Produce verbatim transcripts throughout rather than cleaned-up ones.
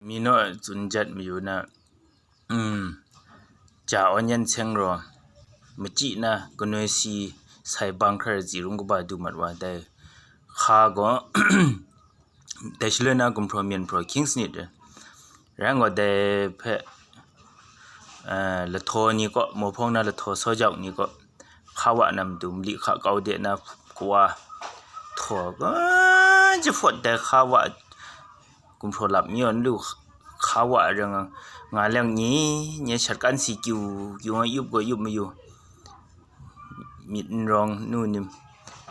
Mi naw tsun jat mayu na, mm, ja awn yan seng raw, machyi na kanoi si sai bang hkra zi rung kaba du mat wa dai. Hka gaw, dai shaloi na gumhpraw myen hpraw King's Need, rai gaw dai hpe, eh, lahtaw ni kaw, mawhpawng na lahtaw sawjau ni kaw, hka wa na matu mali hka kau de na kawa htaw, ah, jahpawt dai hka wa, gumhpraw lap mi yawn lu hka wa rai nga, nga leng ni, nye shat kan si kyu, kyu nga yup gaw yup mayu, myit n rawng nu nim,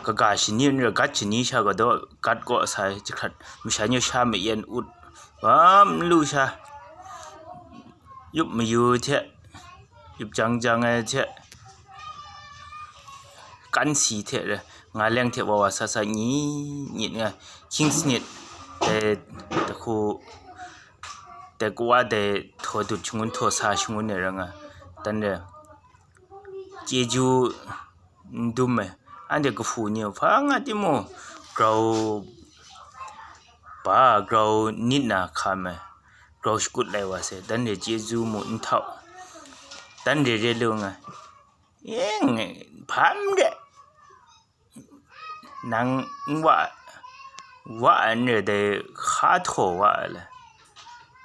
kaga shani n rai, gat shani sha gaw daw, gat kaw sai jahkrat, masha ni sha mayen ut, bam lu sha, yup mayu hte, yup jang jang ai hte, kan si hte rai, nga leng hte wa wa sa sa ni, nyit nga, King's Need, dai, dai hku, dai kawa dai htaw dut shangun, htaw sa shangun ai rai nga, dan re, chyeju n dum ai, anhte kahpu ni hpa nga timung, grau ba, grau nit na hkam ai, grau shakut lai wa sai, dan re chyeju mu n htau, dan re re lu nga, eng, hpa n re, nang n wa, wa ai n re dai, hka htaw wa ai le,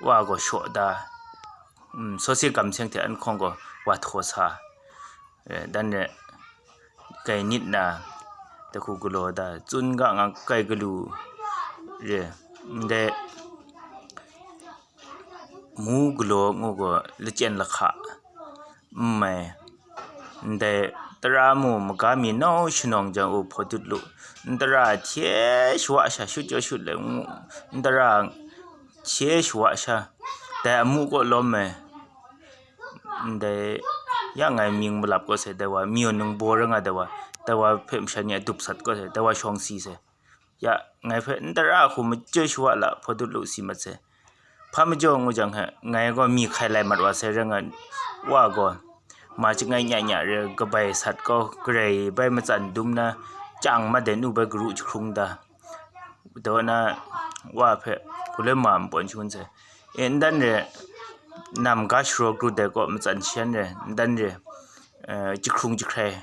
wa gaw shaw da, mm, sawse kam seng hte an hkawng gaw wa htaw sa, eh, dan re, kai nit na, dai hku galaw da, tsun ga nga kai galu re, ndai mu galaw ngu gaw lachyen lahka n mai, ndai tara mu maga mi nau shanawng jang u hpaw dut lu, n tara hte shawa sha shut jaw shut let ngu, n tara hte shawa sha, dai amu kaw lawm ai, ndai ya ngai mying malap kaw sai, dai wa myawn ningbaw rai nga, dai wa, dai wa hpe masha ni a dup sat kaw sai, dai wa shawng si sai. Ya, ngai hpe n tara hku majoi shawa la hpaw dut lu si mat sai. Hpa majaw ngu jang he, ngai gaw mi hkai lai mat wa sai rai nga, wa gaw, ma chyangai nya nya re, kabai sat kau, garai bai matsan dum na, chyang mat ai nu bai garu jahkrung da, daw na, wa hpe, galoi ma npawn shangun sai. E, n dan re, nam ga sharaw grut ai kaw matsan shan re, n dan re, eh, jahkrung jahkrai,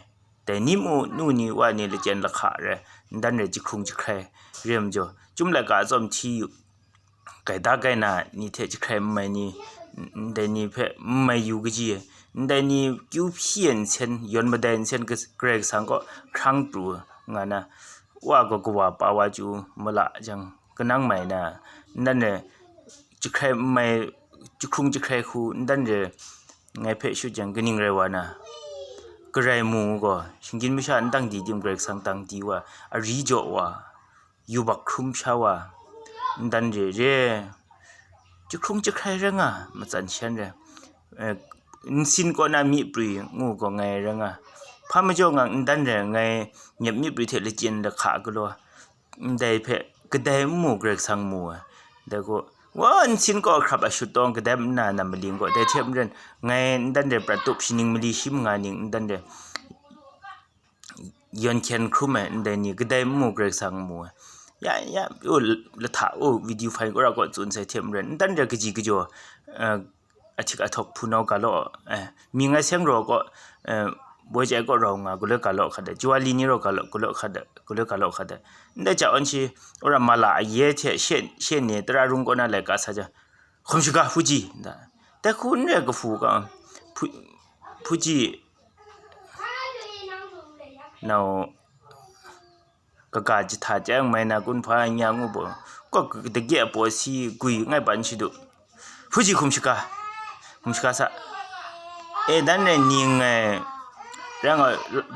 dai ni mu nu ni wa ni lachyen lahka re, n dan re jahkrung jahkrai re majaw, chyum laika tsawm hti yu, gaida gaina ni hte jahkrai n mai ni, ndai ni hpe n mai yu kaji, ndai ni kyu hpyi ai nsen, yawn madai nsen, Karai Kasang kaw hkrang pru nga na, wa gaw kawa pa wa chyu mala jang, kanang mai na, n dan re jahkrai n mai, jahkrung jahkrai hku n dan re, ngai hpe shut jang kaning rai wa na, garai mu gaw, shinggyim masha n dang di tim, Karai Kasang dang di wa, ari jaw wa, yubak hkrum sha wa, n dan re re, jahkrung jahkrai rai nga, matsan shan re, eh, nsin kaw na myi prwi ngu gaw ngai rai nga, hpa majaw nga n dan re, ngai nyep myi prwi hte lachyen lahka galaw, ndai hpe kadai n mu, Karai Kasang mu ai. Dai gaw, wa nsin kaw hkrap a shut tawng kadai nna na maling gaw, dai hte maren, ngai n dan re prat tup, shaning mali shi manga ning n dan re yawn hkyen hkrum ai, ndai ni kadai n mu, Karai Kasang mu ai. Ya, ya, o, lahta, o, video file kura kaw tsun sai hte maren, n dan re kaji kajaw, eh, ahtik ahtawk hpunau ga law, eh, mi ngai seng raw kaw, eh, boi chye ai kaw rau nga, galoi ga law hkat ai, Jawali ni rau ga law, galoi hkat ai, galoi ga law hkat ai. Ndai ja awn shi, ora mala aye hte she, she ni tara rung kaw na laika sa jang, hkum shaga hpuji, nda. Dai hku n re kahpu ga, hpu-, hpuji, nau, kaga jahta chyang mai na kun hpa nya ngu baw, kaw dagye a paw si gwi ngai ban shadu. Hpuji hkum shaga, hkum shaga sa. E dan rai ni ngai, rang a,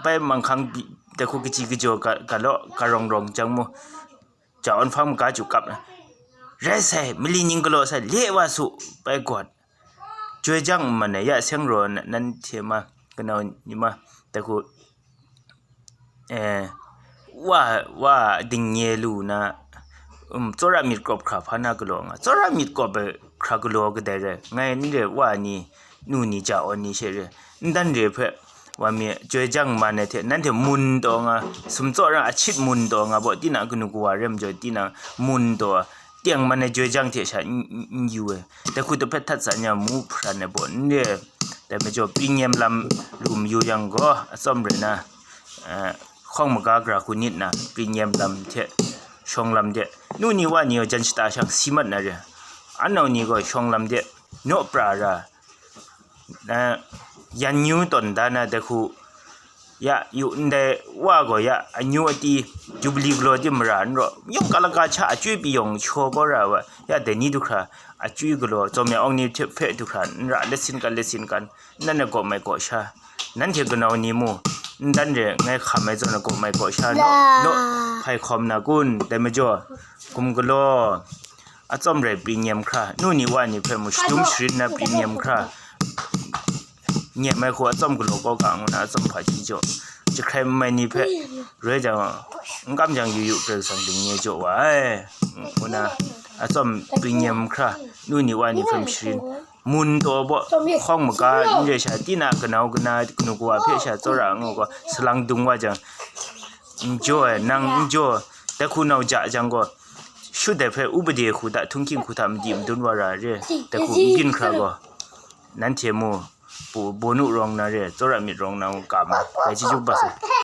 bai manghkang bi, dai hku kaji kajaw ga, ga law, ga rawng rawng jang mu, ja awn hpang maga ju kap na. Rai sai, mali ning galaw sai, le wa su, bai gawt. Joi jang n man ai, ya seng raw na, nan hte ma, kanau ni ma, dai hku, eh, wa, wa dingnye lu na, um, tsawra myit kawp hkra hpa na galaw nga, tsawra myit kawp ai hkra galaw kadai rai, ngai n re wa ni, nu ni, ja awn ni she re, n dan re hpe, wa mi, joi jang man ai hte, nanhte mun taw nga, sumtsaw ra achit mun taw nga baw, tinang kanu kawa re majaw, tinang mun taw, tengman ai joi jang hte sha n, n, n yu ai. Dai hku dai hpe htat sa nya mu hparan ai baw n re. Dai majaw, pringnyem lam lu mayu yang gaw, atsawm rai na, eh, hkawng maga gara hku nit na, pringnyem lam hte shawng lam de, nu ni wa ni gaw jan shata shang si mat na re. Anau ni gaw shawng lam de, naw pra ra, na, yan nyu tawn da na dai hku, ya yu ndai wa gaw ya, anyu ati, jubili galaw di mara n raw, yawng kalaka cha achyoi pyi yawng shaw gaw ra wa, ya dai ni du hkra, achyoi galaw, tsawm ya awng ni hte hpe du hkra, n ra let sin kan, let sin kan, nan a gaw mai gaw sha, nanhte kanau ni mu, n dan re, ngai hkam ai zawn a gaw mai gaw sha, naw, naw, hpai hkawm na kun, dai majaw, gum galaw, atsawm rai pringnyem hkra, nu ni wa ni hpe mu shadum sharin na pringnyem hkra, nyem ai hku atsawm galaw kau ga ngu na atsawm hpaji jaw, jahkrai n mai ni hpe, roi jang, n kam jang yu yu Karai Kasang ding nye jaw wa ai, ngu na atsawm pringnyem hkra, nu ni wa ni hpe mu sharin, mun taw baw, hkawng maga n re sha, tina kanau kana kanu kawa hpe sha tsawra ngu gaw, salang dung wa jang, n jaw ai, nang n jaw, dai hku nau ja jang gaw, shut dai hpe upade hku hta, htunghking hku hta madi madun wa ra re, dai hku n byin hkra gaw, nanhte mu, bu-, bawnu rawng na re, tsawra myit rawng na u, kam ai, dai chyeju ba sai.